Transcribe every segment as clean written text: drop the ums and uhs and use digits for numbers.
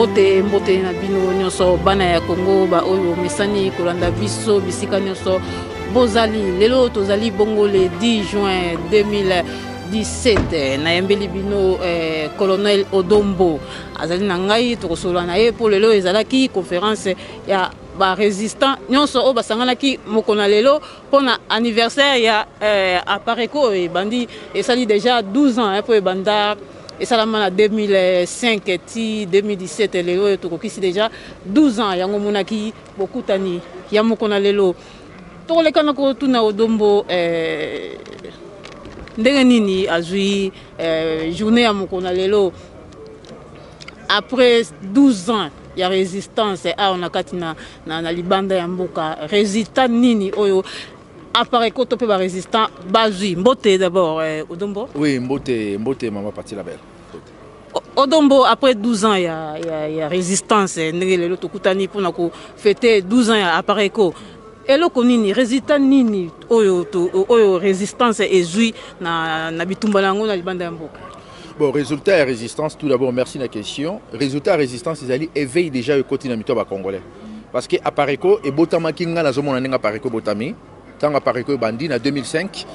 Mbote, mbote na bino nyonso bana ya Congo ba oyo mesani kolanda biso bisika nyonso bozali. Lelo tozali bongo le 10 juin 2017. Nayembeli bino colonel Odombo azali na ngai, tokosolola na ye mpo lelo ezalaki conférence ya ba résistant nyonso oyo basanganaki mokolo na lelo mpona anniversaire ya Apareco oyo ebandi, esali déjà 12 ans mpo ebanda, esalama na 2005 ti 2017. Lelo oyo tokokisi déjà 12 ans. Yango omonaki bokutani ya moko na lelo. Tokoleka na kotuna Odombo ndenge nini azwi journée ya moko na lelo après 12 ans ya résistance awa na kati na libanda ya mboka, résultat nini oyo Apareco to mpe barésistant bazwi. Mbote d'abord, Odombo. Oui, mbote, mbote mama Pati Label. Odombo, après 12 ans ya résistance, ndenge lelo tokutani mpona kofêter 12 ans ya Apareco, eloko nini, résultat nini oyo résistance ezwi na bitumba na yango na libanda ya mboka? Bon, résultat ya résistance, tout d'abord merci na question. Résultat ya résistance ezali éveil déjà ekoti na mito ya bacongolais, parce que Apareco ebotamaki, nga nazomona ndenge Apareco ebotami. Ntango Apareco ebandi na 2005,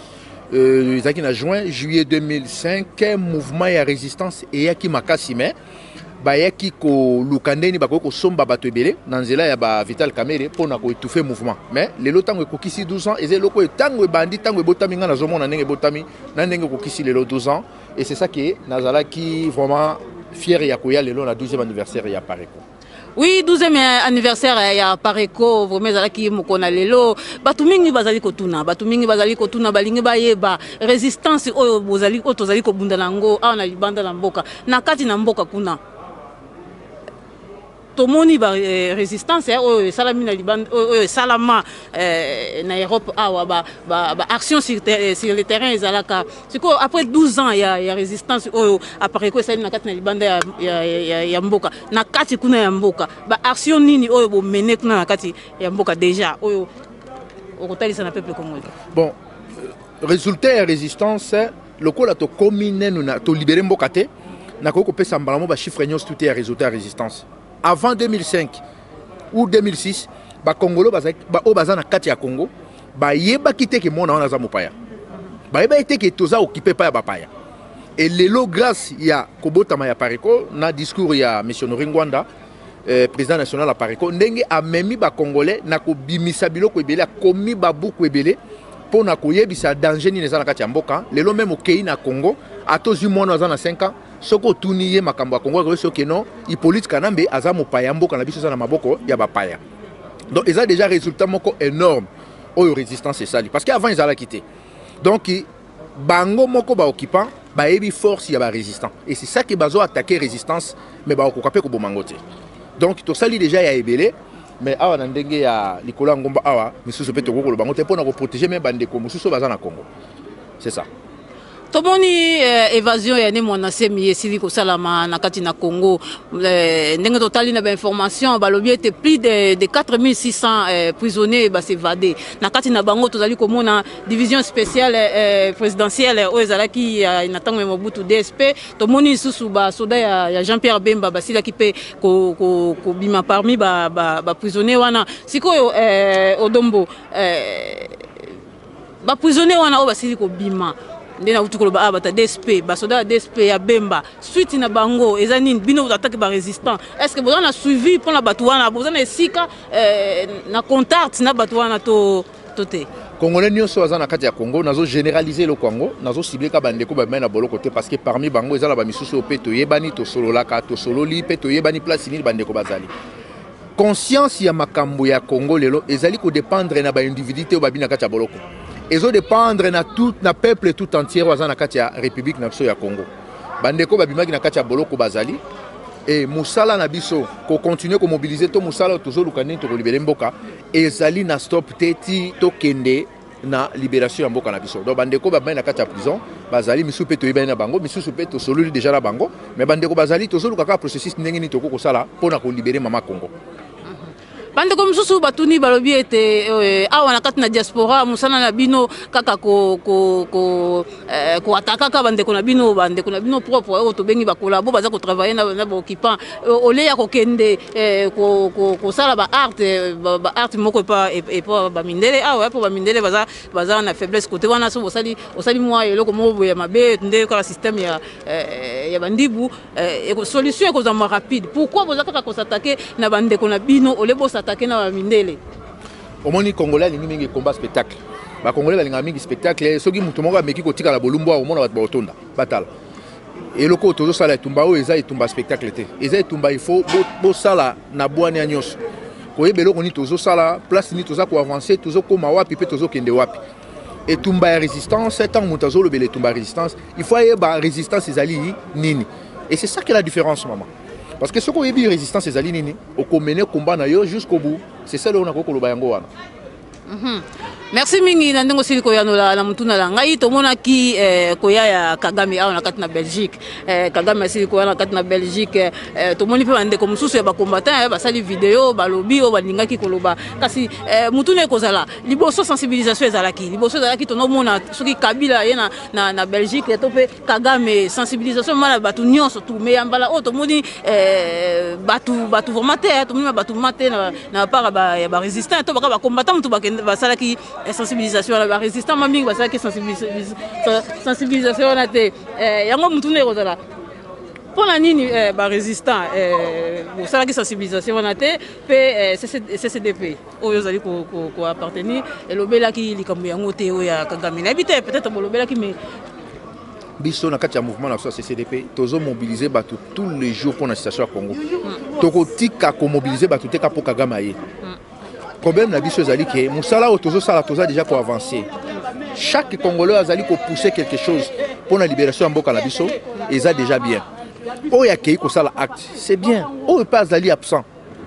ezalaki na juin, juillet 2005, mouvement ya résistance eyaki makasi, mais bayaki koluka ndeni bakoki kosomba bato ebele na nzela ya baVital Kamerhe mpona koétouffer mouvement. Mais lelo ntango ekokisi 12 ans, eza eloko oyo ntango ebandi, ntango ebotami, ngai nazomona ndenge ebotami na ndenge ekokisi lelo 12 ans. Et c'est ça que nazalaki vraiment fier ya koya lelo na 12e anniversaire ya Apareco. Oui, 12e anniversaire ya Apareco vraiment ezalaki mokolo na lelo. Bato mingi bazali kotuna, bato mingi bazali kotuna, balingi bayeba résistance oyo bozali, oyo tozali kobunda na yango awa na libanda na mboka, na kati na mboka kuna. Tomoni ba résistance oyo esalami na libanda, oyo esalama na Europe awa, ba action sur le terrain ezalaka. Sikoyo après 12 ans ya résistance oyo Apareco esali na kati na libanda ya mboka, na kati kuna ya mboka, ba action nini oyo bomene kuna na kati ya mboka déjà oyo okotalisa na peuple congolais? Bon, résultat ya résistance, lokola tokomi nenu na tolibérer mboka te, nakoki kopesa mbala mo bachiffre nyonso tu te ya résultat ya résistance. Avant 2005 ou 2006, bakongolo oyo baza na kati ya Congo bayebaki te ke mwana wana aza mopaya, bayebaki te ke toza occupé pa ya bapaya. E lelo, grâce ya kobotama ya Apareco na discours ya monsieur Honoré Ngbanda, président national Apareco, ndenge amemi bacongolais na kobimisa biloko ebele, akomi babuku ebele mpo na koyebisa danger nini eza na kati ya mboka. Lelo même okei na Congo, ata ozwi mwana aza na 5 ans, soki otuni ye makambo ya Congo, akoyebisa soki non, Hippolyte Kanambe aza mopaya, mboka na biso eza na maboko ya bapaya. Donc eza déjà résultat moko énorme oyo résistance esali, parce que avant ezalaki te. Donc bango moko baoccupant bayebi force ya barésistant et c'est ça que bazo attaquer résistance, mais bakokoka mpe koboma yango te. Donc tosali déjà ya ebele, mais awa na ndenge ya likolo ya ngomba awa, misusu mpe tokoki koloba yango te mpona koprotéger me bandeko mosusu oyo baza na Congo. C'est ça. Tomoni évasion ya Ne Muanda Nsemi esili kosalama na kati na Congo. Ndenge totali na bainformation, balobi ete plus de 4600 prisonniers bas'évader. Na kati na bango tozali komona division spéciale présidentielle oyo ezalaki na ntango ya Mobutu, DSP. Tomoni lisusu basoda ya Jean-Pierre Bemba basilaki mpe kobima parmi baprisonnier ba wana. Sikoyo, Odombo, baprisonnier wana oyo basili kobima, nde nauti koloba awa, bato ya DSP, basoda ya DSP ya Bemba, suite na bango eza nini? Bino attaque barésistant, est ce que boza na suivi mpona bato wana? Boza na esika na contact na bato wana to te? Congolais nyonso aza na kati ya Congo, nazo généraliser eloko yango, nazocibler ka bandeko bamai na boloko te, parce que parmi bango eza na bamisusu oyo mpe toyebani, tosololaka, tosololi mpe toyebani place nini bandeko bazali. Conscience ya makambo ya Congo lelo ezali kodépendre na baindividu te oyo babi na kati ya boloko, ezodépendre na tout na peuple tout entier oyo aza na kati ya république na biso ya Congo. Bandeko babimaki na kati ya boloko bazali e mosala na biso kocontinuer komobiliser to mosala oyo tozoluka ndenge tokolibérer mboka ezali na stop te ti tokende na libération ya mboka na biso. Donc bandeko babimaki na kati ya prison bazali, misusu mpe toyebani na bango, misusu mpe tosololi déjà na bango, mais bandeko bazali. Tozoluka kaka processus ndenge nini tokoki kosala mpona kolibérer mama Congo. Bandeko mosusu batuni, balobi ete awa na kati na diaspora, mosala na bino kaka koatakaka bandeko na bino propre oyo tobengi bacollabo, baza kotravailler na baoccupant, au lieu ya kokende kosala baacte moko epa bamindele awa, mpo bamindele baza na faiblesse côté wana. So bosali, osali mwa eloko moko boye ya mabe nde kaka système ya bandibu, solution ekozwa rapide. Pourquoi boza kaka kos'attaquer na bandeko na bino au lieu bos'attaquer na bamindele? Omoni, Congolais alingi mingi combat spectacle. Bacongolais balingaka mingi spectacle. Soki moto moko ameki kotikala bolumbu awa, omona bato bakotonda batala eloko oyo tozosala. Etumba oyo eza etumba spectacle te, eza etumba il faut bosala na bwania nyonso, koyeba eloko nini tozosala, place nini toza koavancer, tozokóma wapi mpe tozokende wapi. Etumba ya résistance, ntango moto azolobela etumba ya résistance, il faut ayeba résistance ezali nini. Et c'est ça qui est la différence, maman, parce que soki oyebi résistance ezali nini, okomener combat na yo jusqu'au bout. C'est ça oyo nakoki koloba yango wana. Merci mingi na ndenge osili koyanola na motuna na ngai. Tomonaki koya ya Kagame awa na kati na Belgique. Kagame asili koya na kati na Belgique. Tomoni mpe bandeko mosusu ya bacombattant basali video, balobi oyo balingaki koloba. Kasi motuna ekozala liboso, sensibilisation ezalaki liboso, ezalaki tonomona soki Kabila ye na Belgique to mpe Kagame, sensibilisation mala bato nyonso tu. Mais ya mbala oyo tomoni bato vraiment te, tomoni bato ma te na part ya barésistant to baka bacombattant. Motu basalaki sensibilisation wana, barésistant ma mingi basalaki sensibilisation wana te. Yango motuna ekozala: mpo na nini barésistant bosalaki sensibilisation wana te, mpe CCDP oyo ozali koappartenir elobelaki likambo yango te, oyo ya Kagame? Nayebi te, peut-être bolobelaki, mais Biso na kati ya mouvement na biso ya CCDP, tozomobiliser bato tous les jours mpo na situation ya Congo. Tokotika komobiliser bato te ka mpo Kagame aye. Problème na biso ezali ke mosala oyo tozosala, toza déjà koavancer. Chaque Congolais azali kopousser quelque chose mpo na libération ya mboka na biso, eza déjà bien. Oyo akei kosala acte, c'est bien. Oyo mpe azali absent,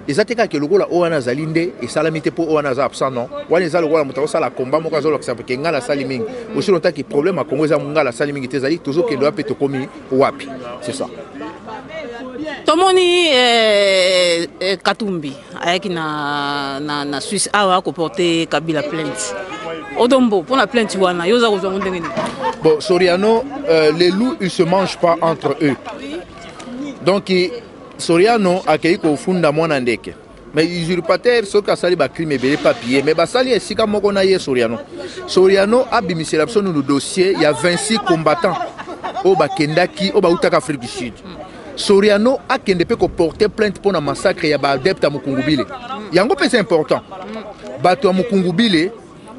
eza te kaka lokola oyo wana azali nde esalami te mpo oyo wana aza absent. Non, wana eza lokola moto akosala komba moko, azolakisa ke ngai nasali mingi. Aussi longtemps que problème ya Congo eza ngai nasali mingi te, ezali tozokende wapi, tokomi wapi, c'est ça. Tomoni Katumbi ayaki na Suisse awa koporter Kabila plainte. Odombo, mpona plainte wana, yo oza kozwa ngo ndenge nini? Bon, Soriano, les loups, ils se mangent pas entre eux. Donc Soriano akei kofunda mwana ndeke, mais usurpateur soki asali bacrime ebele, papier, mais basali esika moko na ye. Soriano abimisela biso nunu dossier ya 26 combattants oyo bakendaki, oyo bautaka Afrique du Sud. Soriano akende mpe koporter plainte mpo na massacre ya baadepte ya Mokungubile. Yango mpe c'est important. Bato ya Mokungubile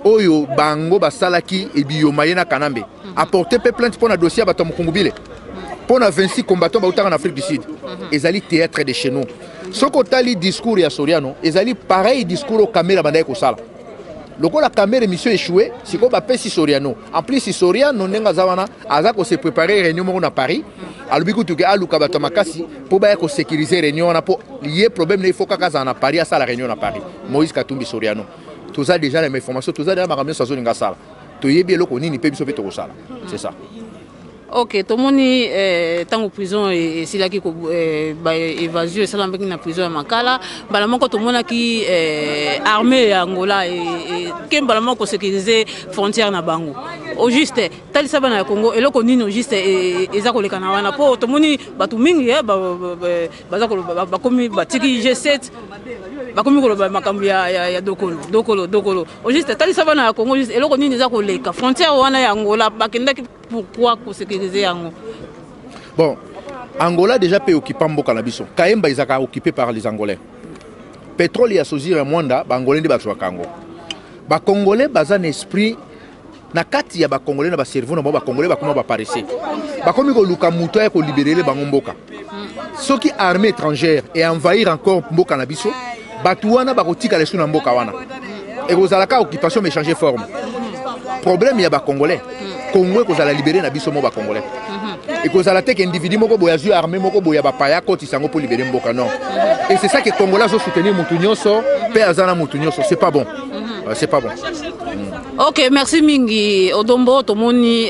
oyo bango basalaki ebiyoma ye na Kanambe, aporte mpe plainte mpo na dossier ya bato ya Mokungubile, mpo na 26 combattants bautaka na Afrique du Sud. Ezali théâtre de chez nous. Soki otali discours ya Soriano, ezali pareil discours oyo Kamerhe bandaki kosala. Lokola Kamerhe mission échoué, sikoyo bapesi Soriano. En plus, Soriano ndenge aza wana, aza kose préparer réunion moko na Paris. Alobi kutu ke aluka bato ya makasi mpo baya kosécuriser réunion wana, mpo ye problème na ye, faut kaka azala na Paris, asala réunion na Paris. Moïse Katumbi Soriano, toza déjà na information, toza déjà makambo nyonso azolinga asala, toyebi eloko nini mpe biso mpe tokosala, c'est ça. Ok, tomoni ntango prison esilaki, baévasion esalamaki na prison ya Makala. Mbala moko tomonaki armée ya Angola ke mbala moko kosécuriser frontière na bango. Au juste, talisa bana ya Congo eloko nini au juste eza koleka na wana, mpo tomoni bato mingi baza koloba, bakomi batiki G7, bakomi koloba makambo ya dokolo, dokolo, dokolo. Au juste, talisa bana ya Congo juste eloko nini eza koleka frontière wana ya Angola. Bakendaki pourquoi kosécuriser yango? Bon, Angola déjà mpe occupa mboka na biso. Kayemba ezalaka occupé par les Angolais. Pétrole ya Sozir ya Mwanda, baangolais nde bazwaka yango. Bacongolais baza na esprit na kati ya bacongolais, na bacerveau na bango, bacongolais bakoma baparesse, bakomi koluka moto aya kolibérer bango mboka. Soki armée étrangère eenvahir encore mboka na biso, bato wana bakotikala esu na mboka wana, ekozala kaka occupation mais changer forme. Problème ya bacongolais, Congo ekozala libéré na biso mo bacongolais. Ekozala te ke individu moko boye azwi armée moko boye ya bapaya, akotisa yango mpo libérer mboka. Non. Et c'est ça que Congolais azosoutenir motu nyonso mpe aza na motu nyonso, c'est pas bon. C'est pas bon. Ok, merci mingi Odombo. Tomoni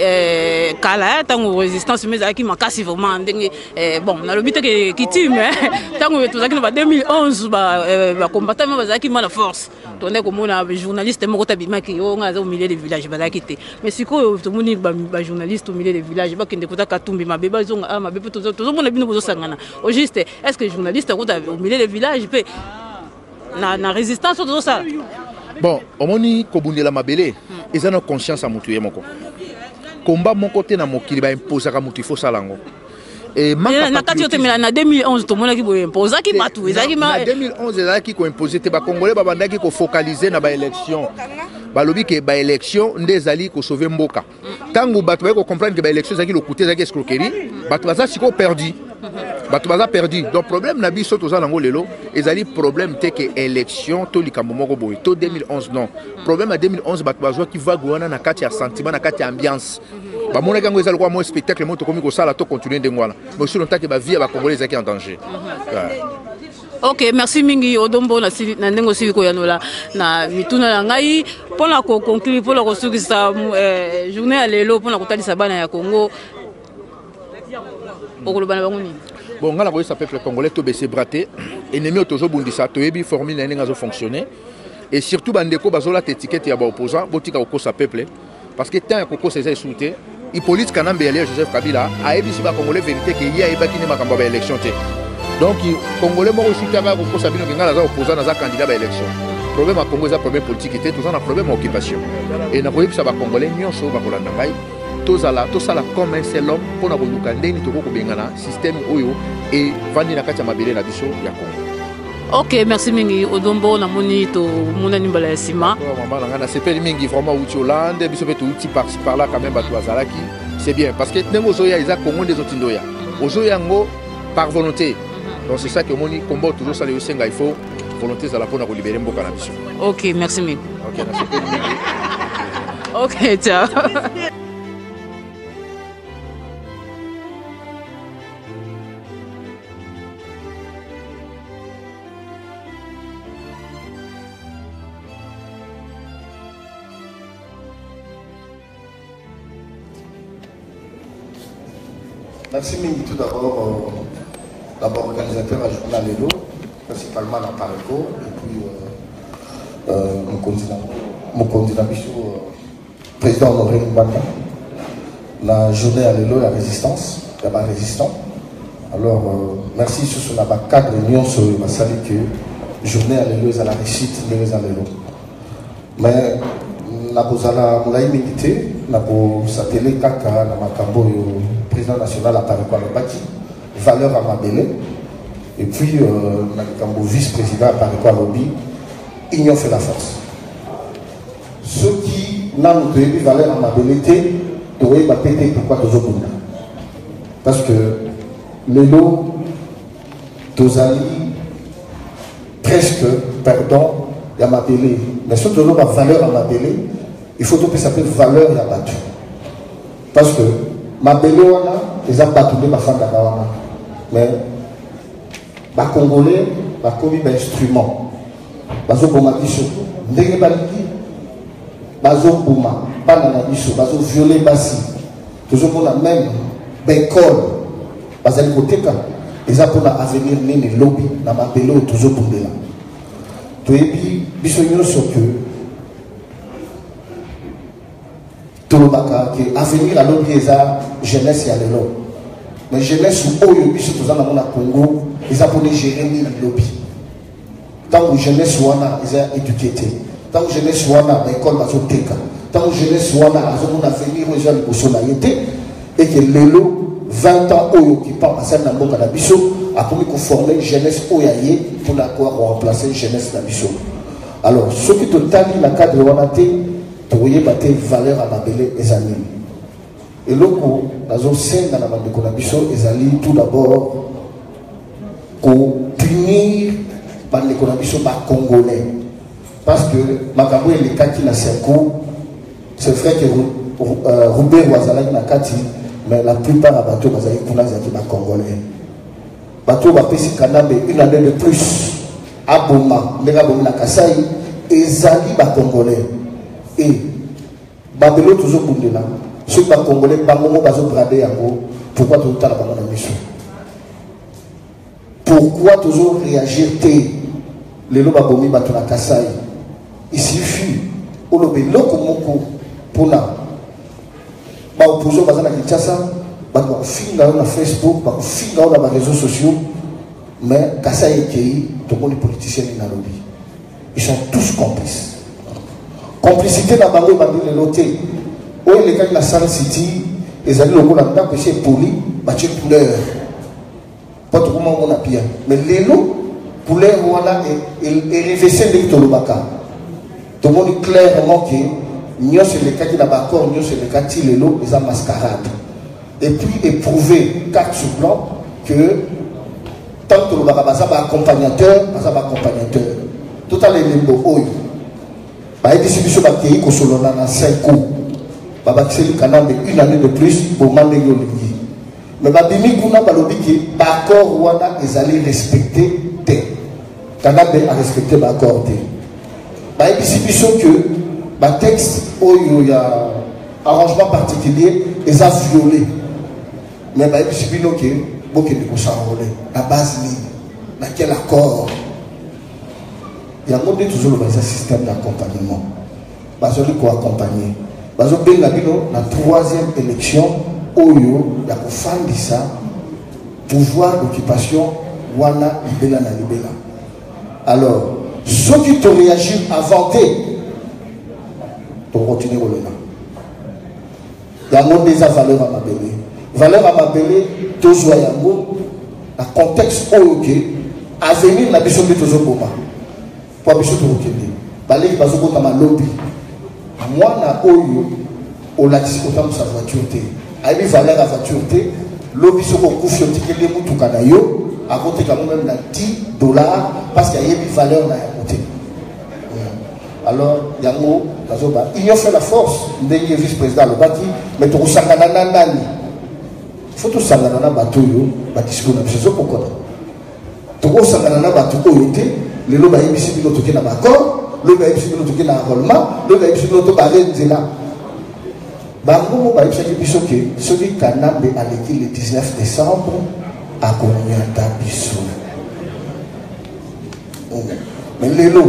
kala ntango résistance mais ezalaki makasi vraiment ndenge bon, nalobi te ke kitime, ntango tozalaki na ba 2011, bacombattant me bazalaki ma na force. Tondaki komona journaliste moko tabimaki oyo ngai aza au milieu de village, bazalaki te. Mais sikoyo tomoni bajournaliste au milieu de village bakende kota Katumbi mabe, bazonga a mabe, mpe tozomona bino bozosangana. Au juste, est ce que journaliste akota au milieu de village mpe na résistance oyo tozosala? Bon, omoni, kobundela mabele eza na conscience ya motu ye moko. Komba moko te na mokili baimposaka motu, ifo osala yango. Na kati oyo temela na 2011 tomonaki boye imposaki bato ezalaki. Na 2011 ezalaki koimpose te. Bacongolais babandaki kofocaliser na baélection. Balobi ke baélection nde ezali kosauver mboka. Ntango bato baye kocomprendre ke baélection ezalaki lokuta, ezalaki escroquerie, bato baza sikoyo perdu, bato baza perdu. Donc problème na biso toza nango lelo ezali problème te ke élection to likambo moko boye to 2011, non. Problème ya 2011, bato bazwaki vague wana na kati ya sentiment, na kati ya ambiance. Bamonaki yango eza lokola mwa spectacle moko tokomi kosala, to continue ndenge wana, mais aussi longtemps ke bavie ya bacongolais ezalaki en danger. Ok, merci mingi Odombo na ndenge osili koyanola na mituna na ngai. Mpona koconclure, mpona kosukisa journée ya lelo, mpona kotalisa bana ya Congo, okoloba na bango nini? Bon, ngai nakoyesa peuple congolais, tobaisser bras te. Ennemi oyo tozobundisa, toyebi formule na ye ndenge azofonctionne. Et surtout bandeko bazolata étiquette ya baopposant, botika kokosa peuple, parce que temps ya kokosa eza esusu te. Hippolyte Kanambe alias Joseph Kabila ayebisi bacongolais vérité ke ye ayebaki nde makambo ya baélection te. Donc congolais moko esuki kaka kokosa bino ke ngai naza opposant, naza candidat baélection. Problème ya Congo eza problème politique te, toza na problème ya occupation. E nakoyebisa bacongolais nyonso oyo bakolanda ngai, tozala, tosala comme un seul homme mpona koluka ndenge tokoki kobengana système oyo evandi na kati ya mabele na biso ya Congo. Ok, merci mingi Odombo. Namoni tomonani mbala ya nsima. Mama na ngai, nasepeli mingi vraiment. Outi Hollande, biso mpe touti par-ci par-là quand même, bato bazalaki. C'est bien, parce que ndenge ozoya, eza Congo nde ezotinda oya, ozoya yango par volonté. Donc c'est ça que omoni, komba tozosala ezosenga, il faut volonté ezala mpona kolibérer mboka na biso. Ok, merci mingi. Ok, nasepeli mingi. Ok, ciao. Merci mingi tout d'abord, d'abord organisateur ya journal lelo, principalement na Pareco, et puis mokonzi na biso, président Honoré Ngbanda, na journée ya lelo ya résistance ya barésistant. Alors merci susu na bacadre nyonso oyo basali ke journée ya lelo ezala réussite ndenge eza lelo. Mais nakozala molai mingi te, nakosatele kaka na makambo oyo président national Apareco alobaki, valeur ya mabele, et puis na likambo vice président Apareco alobi, union fait la force. Soki nanu toyebi valeur ya mabele te, tokoyeba mpe te pourquoi tozobunda, parce que lelo tozali presque perdant ya mabele. Mais soki tozoloba valeur ya mabele, il faut topesa mpe valeur ya bato, parce que mabele wana eza bato nde bafandaka wana. Mais bacongolais bakomi bainstrument, bazoboma biso ndenge balingi, bazoboma bana na biso, bazovioler basi. Tozomona même baekole bazali koteka. Eza mpona avenir nini lobi na mabele oyo tozobundela? Toyebi biso nyonso ke tolobaka ke avenir alobi eza jeunesse ya lelo. Mais jeunesse oyo biso toza nango na Congo eza mpona egérer nini lobi, ntango jeunesse wana eza éduqué te, ntango jeunesse wana baekole bazoteka, ntango jeunesse wana azomona avenir oyo eza liboso na ye te? Eke lelo 20 ans oyo occupant asali na mboka na biso, akomi koformer jeunesse oyo ya ye mpona koya koremplacer jeunesse na biso. Alors soki totali na cadre wana te, tokoyeba te valeur ya mabele eza nini. Eloko nazosenga na bandeko na biso ezali tout d'abord kopunir bandeko na biso bacongolais, parce que makambo elekaki na CENCO, c'est vrai que Ruberwa azalaki na kati, mais la plupart ya bato bazalaki kuna ezalaki bacongolais. Bato oyo bapesi Kanambe une année de plus aboma ndenge abomi na Kasai. Ezali ba Congolais et mabele oyo tozobundela, soki ba Congolais bango moko bazobrade yango, pourquoi tozotala bango na miso? Pourquoi tozo réagir te? Lelo babomi bato na Kasai, il suffit oloba eloko moko mpona baopposant baza na Kinshasa, bato bakofinga yo na Facebook, bakofinga yo na baréseaux sociaux. Mais Kasai ekei, tomoni politicien nini alobi? Ils sont tous complices. Complicité na bango ebandi lelo te. Oyo elekaki na Sun City ezali lokola ndako esi epoli, batie couleur mpo tokoma omona bien. Mais lelo couleur wana erevese ndenge tolobaka, tomoni clairement ke nyonso elekaki na baaccord, nyonso elekaki lelo eza mascarade. Et puis éprouver carte sur blanc que tant tolobaka baza baaccompagnateur, baza baaccompagnateur. Totala elembo oyo bayebisi biso, bakei kosolola na 5 ans, babakiseli Kanambe une année de plus, boma ndenge olingi. Mais babimi kuna, balobi ke baaccord wana ezali respecté te, Kanambe arespecte baaccord te. Bayebisi biso ke batexte oyo ya arrangement particulier eza violé, mais bayebisi bino ke bokende kos'enrôler. Na base nini? Na quel accord? Yango nde tozoloba, eza système d'accompagnement. Bazali koaccompagne, bazobenga bino na troisième élection oyo ya kofandisa pouvoir d'occupation wana libela na libela. Alors soki toréagir avant te, tokontinue kolela. Yango nde eza valeur ya mabele. Valeur ya mabele, tozwa yango na contexte oyo ke avenir na biso nde tozoboma, mpo biso tokokende, baleki bazobotama lobi. Mwana oyo olakisi kotambusa voiture te, ayebi valeur ya voiture te. Lobi soki okufi, otikeli ye mutuka na yo, akoteka yango même na 10 $, parce que ayebi valeur na yango te. Alors yango nazoba, union fait la force, ndenge vice président alobaki. Mais tokosangana na nani? Faut tosangana na bato oyo badiscours na biso ezokokota. Tokosangana na bato oyo te. Lelo bayebisi bino toke na baaccord, lobi bayebisi bino toke na enrôlement, lobi bayebisi bino tobare nzela. Bango mo bayebisaki biso ke soki Kanambe aleki le 19 décembre, akonyata biso. Mais lelo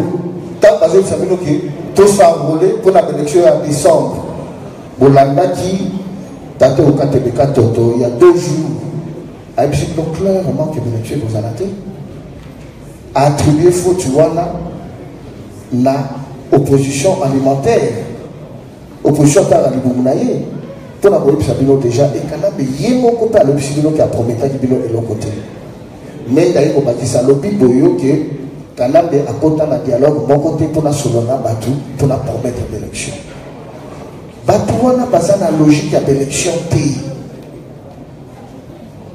ntango bazoyebisa bino ke tos'enrôler mpona baélection ya décembre, bolandaki tate okatebeka toto ya 2 jours, ayebisi bino clairement ke baélection ekozala te. Attribue faute wana na opposition alimentaire, opposition atala na libumu na ye mpona koyebisa bino déjà. Ekanambe ye moko mpe alobisi bino ke aprometaki bino eloko te. Me ndaye kobakisa, alobi boyo ke Kanambe akota na dialogue moko te mpona solo na bato mpona promettre d'élection. Bato wana baza na logique ya baélection te,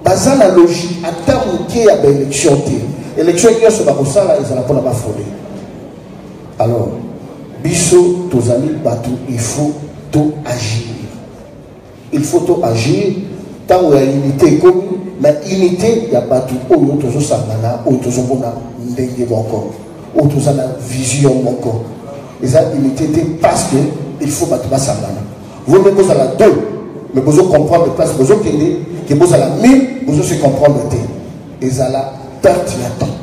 baza na logique ata moke ya baélection te. Élection nyonso bakosala ezala mpona bafraude. Alors biso tozali bato, il faut to agir, il faut to agir. Ntango ya unité ekomi, mais unité ya bato oyo tozosangana, oyo tozomona ndenge moko, oyo toza na vision moko. Eza unité te parce que il faut bato basangana. Vaut mieux bozala deux mais bozo comprendre place bozokende, ke bozala mille, bozo se comprendre te. Ezala perte ya temps,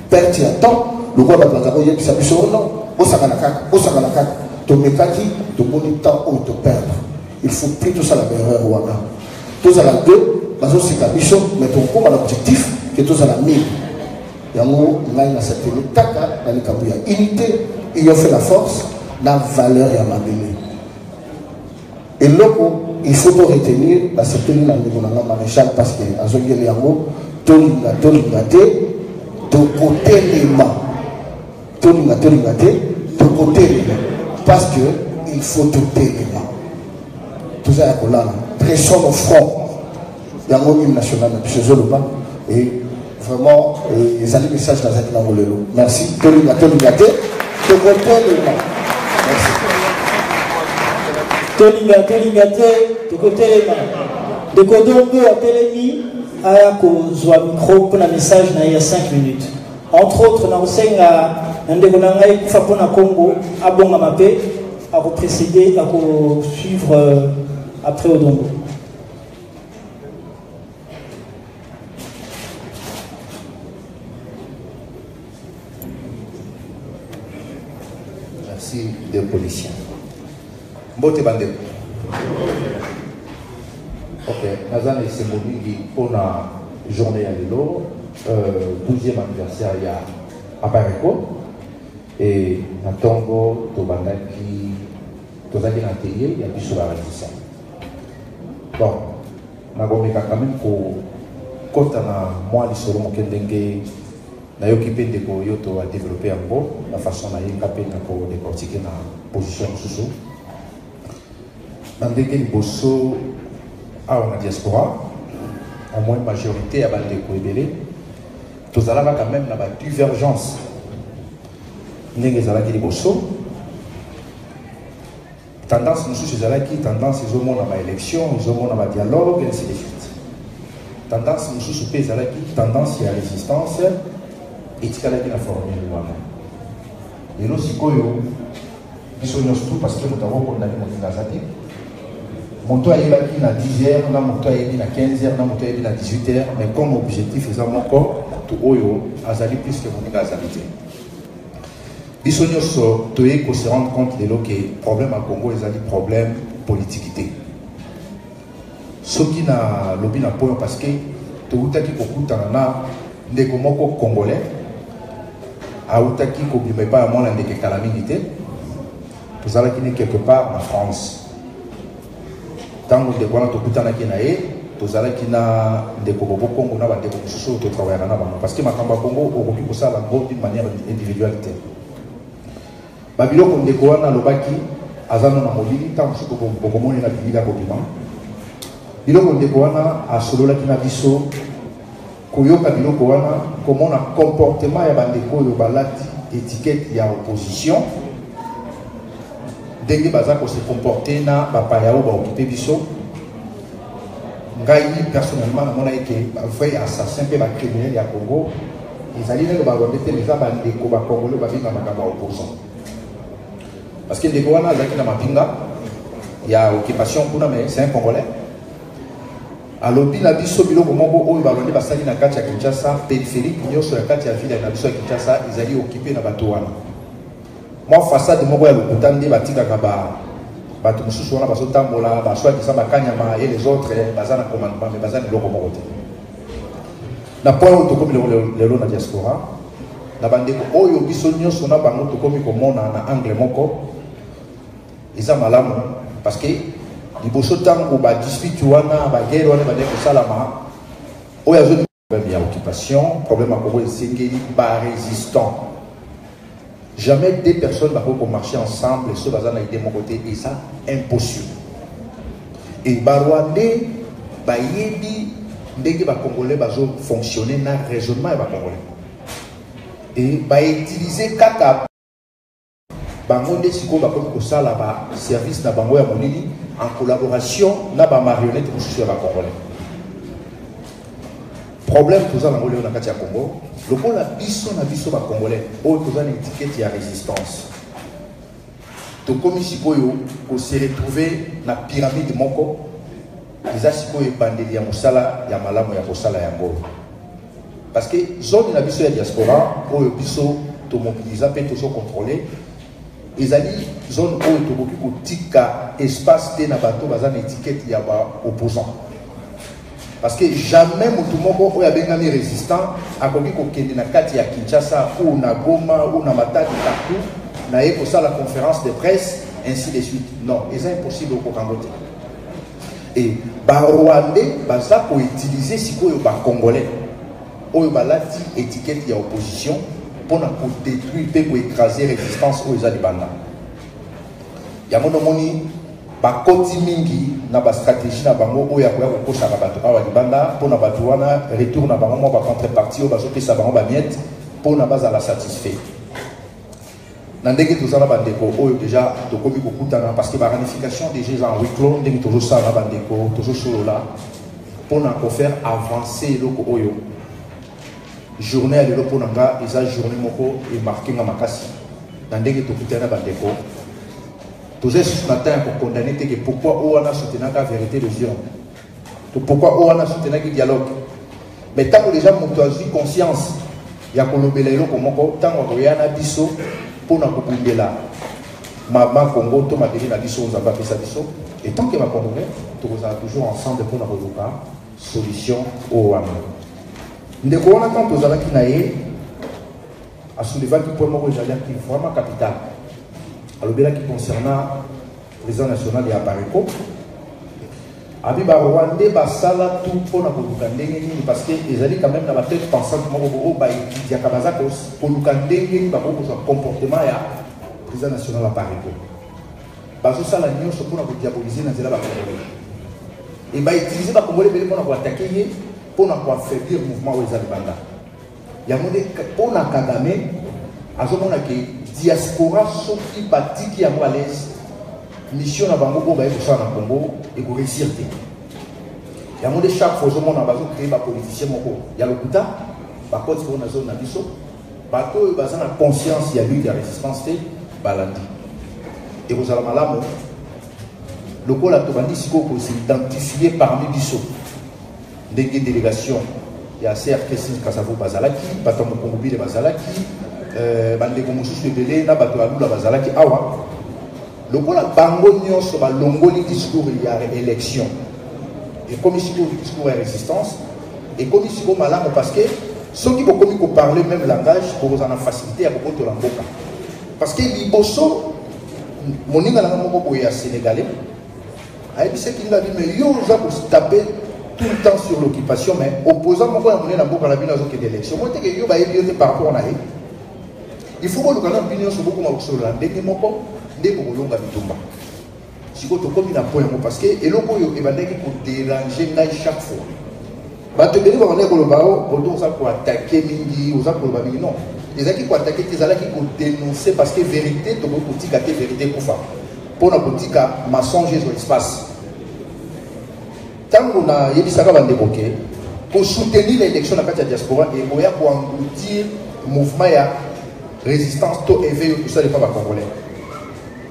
perte ya temps. Lokola bato baza koyebisa biso non, bosangana kaka, bosangana kaka, tomekaki, tomoni temps oyo toperdre. Il faut plus tosala baerreur wana. Tozala deux, bazoseka biso, mais tokokóma na objectif ke tozala mille. Yango ngai nasateli kaka na likambo ya unité, union fait la force, na valeur ya mabele. Eloko il faut to retenir, basepeli na ndeko na nga maréchal parce que azongeli yango. Tolinga tolinga te, tokotelema. Tolinga tolinga te, tokotelema, parce que il faut totelema. Toza ya kolala, dressons nos fronts. Yango hymne national na biso ezoloba. Et vraiment ezali message nazalaki nango lelo. Merci. Tolinga tolinga te, tokotelema. Merci. Tolinga tolinga te, tokotelema. Ndeko Dongo atelemi, aya kozwa micro mpona message na ye ya 5 minutes. Entre autres, nakosenga na ndeko na ngai kufa mpo na Congo abongama mpe akoprécéder, akosuivre après Odongo. Merci deux policiers. Mbote bandeko. Ok, naza na esengo mingi mpona journée ya lelo, 12e anniversaire ya Apareco. Et na ntongo tobandaki, tozalaki na atelier ya biso ba résistants. Bon, nakomeka quand même kokota na mwa lisolo moke ndenge nayoki mpe ndeko oyo to adeveloppe yango na façon na ye, nga mpe nakodécortiquer na position mosusu. Na ndenge liboso, awa na diaspora, au moins majorité ya bandeko ebele tozalaka quand même na badivergence ndenge ezalaki liboso. Tendance mosusu ezalaki tendance ezomona baélection, ezomona badialogue, ainsi de suite. Tendance mosusu mpe ezalaki tendance ya résistance, etikalaki na formule wana. Lelo sikoyo biso nyonso tu, parce que moto akokondani moninga aza te, moto ayebaki na 10 heures na moto ayebi na 15 heures na moto ayebi na 18 heures, mais comme objectif eza moko, moto oyo azali plus que moninga azali te. Biso nyonso toyei kose rendre compte lelo ke problème ya Congo ezali problème politique te. Soki nalobi na poyo, parce que toutaki kokutana na ndeko moko congolais autaki kobima epai ya mwana ndeke kala mingi te, tozalaki ne quelque part na France. Ntango ndeko wana tokutanaki na ye, tozalaki na ndeko Bobo Kongo na bandeko mosusu oyo totravaillaka na bango, parce que makambo ya Congo okoki kosala yango d'une manière individuelle te. Babiloko ndeko wana alobaki aza no na molili, ntango mosusu bokomoni na bilili akobima. Biloko ndeko wana asololaki na biso, koyoka biloko wana, komona comportement ya bandeko oyo balati étiquette ya opposition, ndenge baza kose comporter na bapaya oyo baokipe biso, ngai personnellement namona eke bavrai assassin mpe bacriminel ya Congo ezali nano barwandais te, eza bandeko bacongolais babengamaka baopposant. Parce que ndeko wana azalaki na mapinga ya occupation kuna, mais c'est un Congolais. Alobi na biso biloko moko oyo barwandais basali na kati ya Kinshasa, périphérique nyonso ya kati ya ville na biso ya Kinshasa ezali occupé na bato wana. Mwa façade moko ya lokuta nde batikaka ba bato mosusu wana bazotambola, basoi-disant bakanyama et les autres baza na commandement, mais baza na eloko moko te. Na point oyo tokomi lelo na diaspora, na bandeko oyo biso nyonso na bango tokomi komona na angle moko, eza malamu, parce que liboso ntango badispute wana, baguerre wana ebandeki kosalama, oyo azo problème ya occupation, problème ya Congo esengeli barésistant. Jamais deux personnes bakoki komarcher ensemble so baza na idée moko te, eza impossible. Et barwandais bayebi ndenge bacongolais bazofonctionne na raisonnement ya bacongolais, et bautilize kaka bango nde sikoyo bakomi kosala baservice na bango ya molili en collaboration na bamarionnette mosusu ya bacongolais. Problème toza nango lelo na kati ya Congo, lokola biso na biso bacongolais oyo toza na étiquette ya résistance, tokomi sikoyo kose retrouver na pyramide moko. Eza sikoyo ebandeli ya mosala ya malamu ya kosala yango, parce que zone na biso ya diaspora oyo biso tomobiliza mpe tozocontrôle ezali zone oyo tokoki kotika espace te na bato baza na étiquette ya baopposant, parce que jamais motu moko oyo abengami résistant akoki kokende na kati ya Kinshasa ou na Goma ou na Matadi, partout na ye kosala conférence de presse, ainsi de suite. Non, eza impossible, okokango te. Et barwandais baza koutilize sikoyo bacongolais oyo balati étiquette ya opposition mpona kodétruire mpe koécraser résistance oyo eza libanda. Yango nomoni bakoti mingi na bastratégie na bango oyo ya koya kokosaka bato awa libanda, mpona bato wana retour na bango mwa bacontrepartie oyo bazopesa bango bamiettes mpona bazala satisfait. Na ndenge toza na bandeko oyo déjà tokomi kokutana, parce que baramification déjà eza en huis clos, ndenge tozosala na bandeko, tozosolola mpona kofaire avancer eloko oyo. Journée ya lelo mpo na nga eza journée moko emarke nga makasi na ndenge tokutani na bandeko. Toza lisusu na temps ya kokondane te ke pourquoi oyo wana soutenaka vérité des urnes, to pourquoi oyo wana soutenaki dialogue. Mais ntango déjà moto azwi conscience ya kolobela eloko moko, ntango akoya na biso mpona kobundela mama Congo to mabele na biso Nzambe apesa biso, et tant que bacongolais tokozala toujours ensemble mpona koluka solution oyo wana. Ndeko wana, ntango tozalaki na ye, asoulevaki point moko ezalaki vraiment capital. Alobelaki concernant président national ya Apareco. Abi barwandais basala tout mpona koluka ndenge nini, parce que ezali quand même na batête pensante moko oyo baétudiaka, baza koluka ndenge nini bakoki kozwa comportement ya président national ya Apareco. Bazosala nyonso mpona kodiaboliser na nzela bacongolais e bautiliser bacongolais ebele mpona koattaquer ye, mpona koaffaiblir mouvement oyo eza libanda. Yango nde mpona Kagame azomona ke diaspora, soki batiki yango à l'aise, mission na bango oyo baye kosala na Congo ekoréussir te. Yango nde chaque fois ozomona bazocréer bapoliticien moko ya lokuta, bakoti mpo na zone na biso. Bato oyo baza na conscience ya lutte ya résistance te balandi. Ekozala malamu lokola tobandi sikoyo kos'identifier parmi biso, ndenge délégation ya CRK Kasavu bazalaki, bato ya Mokongo Bile bazalaki, bandeko mosusu ebele na bato ya Lula bazalaki awa. Lokola bango nyonso balongoli discours ya élection, ekomi sikoyo discours ya résistance. Ekomi sikoyo malamu, parce que soki bokomi koparler même langage, bokozala na facilité ya kobotola mboka. Parce que liboso, moninga nanga moko boye ya Sénégalais ayebisaki nga bi: "Mais yo oza kotaper tout le temps sur l'occupation, mais opposant moko ya monene na mboka na bino azokende élection mo teke, yo bayebi yo te par rapport na ye." Il faut boluka na bino nyonso bokoma kosolola ndenge moko nde bokolonga bitumba. Sikoyo tokomi na point yango, parce que eloko oyo ebandaki kodéranger ngai chaque fois, bato ebele babandaki koloba: "O Bodo, oza koattaquer mingi, oza koloba mingi." Non, ezalaki koattaquer te, ezalaki kodénoncer, parce que vérité, tokoki kotika te vérité ekufa mpona kotika mensonge ezwa espace. Ntango nayebisaka bandeko ke kosoutenir élection na kati ya diaspora ekoya koengloutir mouvement ya résistance to éveil oyo tosala epa bacongolais,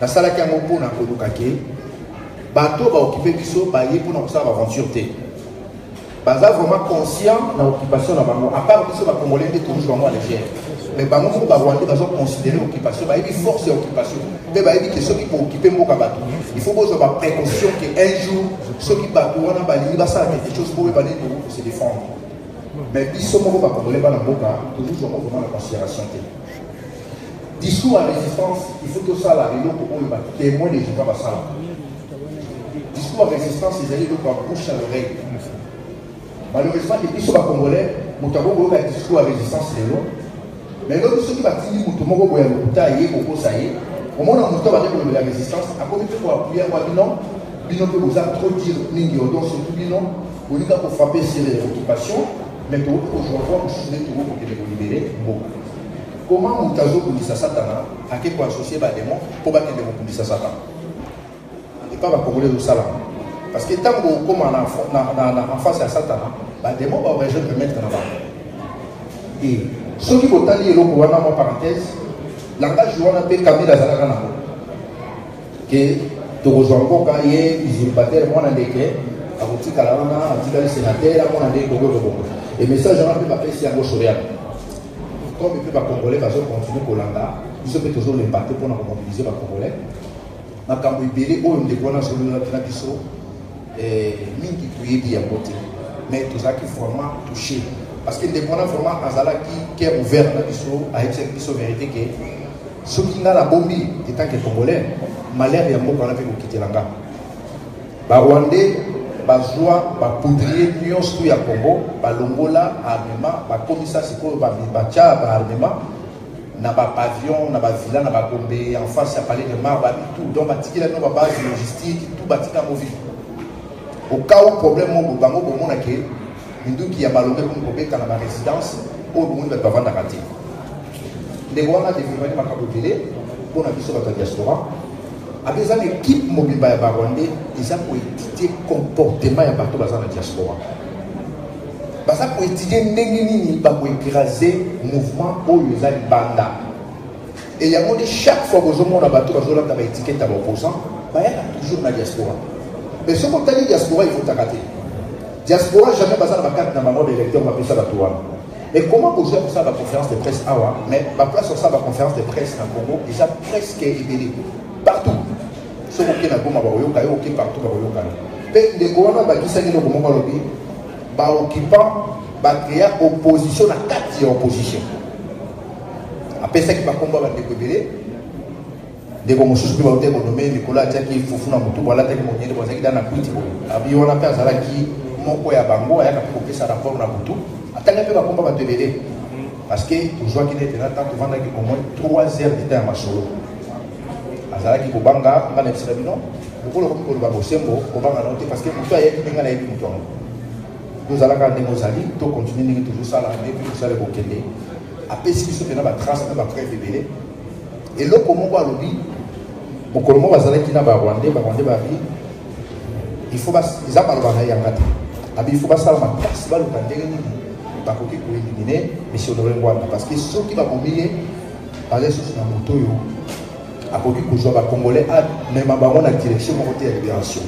nasalaki yango mpona koluka ke bato baoccuper biso baye mpona kosala baaventure te. Baza vraiment conscient na occupation na bango. À part biso bacongolais nde tozwa bango à légère, mais bango moko barwandais bazoconsidérer occupation, bayebi force ya occupation mpe bayebi ke soki kooccuper mboka bato, il faut bozwa baprécaution ke un jour soki bato wana balingi basala quelque chose, boyeba nini bokoki kose défendre. Mais biso moko bacongolais, bana mboka, tozozwa yango vraiment na considération te. Discours ya résistance, il faut tosala eloko oyo batémoin de Jéhovah basala. Discours ya résistance ezali eloko ya bouche à l'oreille. Malheureusement ke biso bacongolais, moto akoki koyoka discours ya résistance lelo, mais lobi soki batindi moto moko boye ya lokuta aye kokosa ye, omona moto abandi kolobela résistance, akomi mpe koappuyer yango. Bino bino mpe boza trop dire mingi, odon surtout bino bolinga kofrapper sur occupation, mais tokoki kozwa voie mosusu nde tokoki kokende kolibérer mboka. Comment moto azobundisa Satana ake koassocier badémon mpo bakende kobundisa Satan? Epa bacongolais ezosalama, parce que ntango okóma na en face ya Satana, badémon barejoindre maître na bango. E soki botali eloko wana, mwa parenthèse, langage wana mpe Kabila azalaka nango ke tokozwa mboka, ye usurpateur mwana ndeke akotikala wana, atikali sénateur, amona ndenge kongo ekobongo. E message wana mpe bapesi yango Soriano. Comme mpe bacongolais bazocontinuer kolanda biso, mpe tozolemba te mpona komobiliser bacongolais. Makambo ebele oyo ndeko wana azololaki na biso, mingi toyebi yango te, mais tozalaki vraiment touché, parce que ndeko wana vraiment azalaki cœur ouvert na biso. Ayebisaki biso vérité ke soki nga nabombi en tant que Congolais, malheur ya mboka wana mpe kokitela nga. Barwandais bazwa bapoudrier nyonso ya Congo, balongola armement, bakomisa sikoyo batya baarmement na bapavillon, na bavilla, na bagombe, en face ya Palais de Marbre, babi tout. Donc batikela bino babase logistique tout, batika yango vide au cas où problème moko. Bango bomona ke minduki ya balongo ekomi kobeta na barésidence oyo bomoni bato bavandaka te. Ndeko wana développaki makambo ebele mpona biso bato ya diaspora. Abe eza na équipe mobimba ya barwandais eza koétudier comportement ya bato baza na diaspora. Baza koétudie ndenge nini bakoécrase mouvement oyo eza libanda. E yango nde chaque fois bozomona bato bazolata baétiquette ya baopposant, bayaka toujours na diaspora. Mais soki otali, diaspora evotaka te. Diaspora jamais baza na bacarte na bango baélecteur bapesa bato wana. Mais comment kozwa kosala baconférence de presse awa? Mais baplace osala baconférence de presse na Congo eza presque ebele partout. Soki oke na Goma, bakoyoka yo. Oke partout, bakoyoka yo. Mpe ndeko wana bakisaki eloko moko, alobi baoccupant bacréa opposition na kati ya opposition. Apesaki bakombo ya bandeko ebele. Ndeko mosusu mpe bauti konommer likolo, atiaki fufu na motu bo, alataki monyele bo, azalaki da na kwiti boye. Abi wana mpe azalaki moko ya bango, ayaka mpe kopesa rapport na butu. Atanga mpe bakombo bato ebele, parce que tozwaki nete na temps, tovandaki au moins 3 heures de temps ya masolo. Azalaki kobanga. Nga na yebisaka bino, lokola okomi koloba bosembo, kobanga nao te, parce que moto ayebi ndenge nayebi moto yango. Tozalaka ndenge ozali, tocontinue ndenge tozosala nde mpe tosala kokende. Apesi biso mpena batrace na bapreuve ebele. Eloko moko alobi, mokolo moko bazalaki na Barwandais. Barwandais babi il faut, eza maloba na yanga te, abi il faut basala makasi, baluka ndenge nini bakoki koéliminer monsieur Honoré Ngbanda, parce que soki babomi ye, baza lisusu na moto oyo akoki kozwa bacongolais, amema bango na direction moko te ya libération.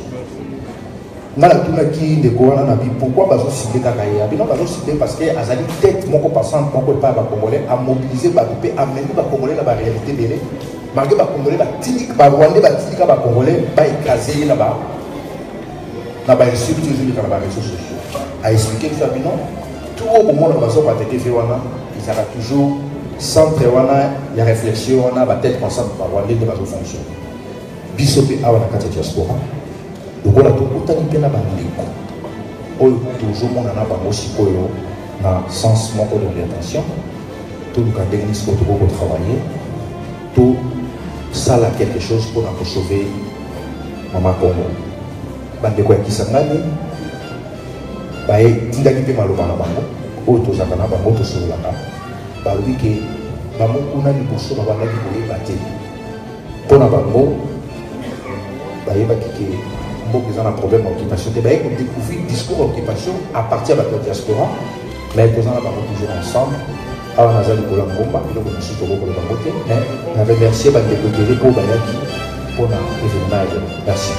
Nga natunaki ndeko wana na bi pourquoi bazocibler kaka ye. Abi non, bazocibler parce que azali tête moko pensante moko epai ya bacongolais, amobilize bato mpe amemi bacongolais na baréalité ebele, malgré bacongolais batindika, barwandais batindika bacongolais baécrase ye na bainsulte ezoleka na baréseaux sociaux. Aexpliquer biso, abi non, tout oyo bomona bazokoattaquer fe wana ezalaka toujours centre wana ya réflexion wana, batête pensante barwandais nde bazofonctionne. Biso mpe awa na kati ya diaspora, lokola tokutani mpe na bandeko oyo tozomona na bango sikoyo na sens moko d'orientation, toluka ndenge nini sikoyo tokoki kotravailler, tosala quelque chose mpona kosauver mama Congo. Bandeko ya Kisangani batindaki mpe maloba na bango oyo tozalaka na bango, tosololaka. Balobi ke bango kuna liboso babandaki koyeba te. Mpo na bango, bayebaki ke mboka eza na problème ya occupation te. Baye kodécouvrir discours ya occupation à partir ya bato ya diaspora. Mais toza na bango toujours ensemble. Awa naza likolo ya ngomba, eloko mosusu tokokoloba bango te, mais na remercier bandeko ebele oyo bayaki mpona événement ya lelo. Merci.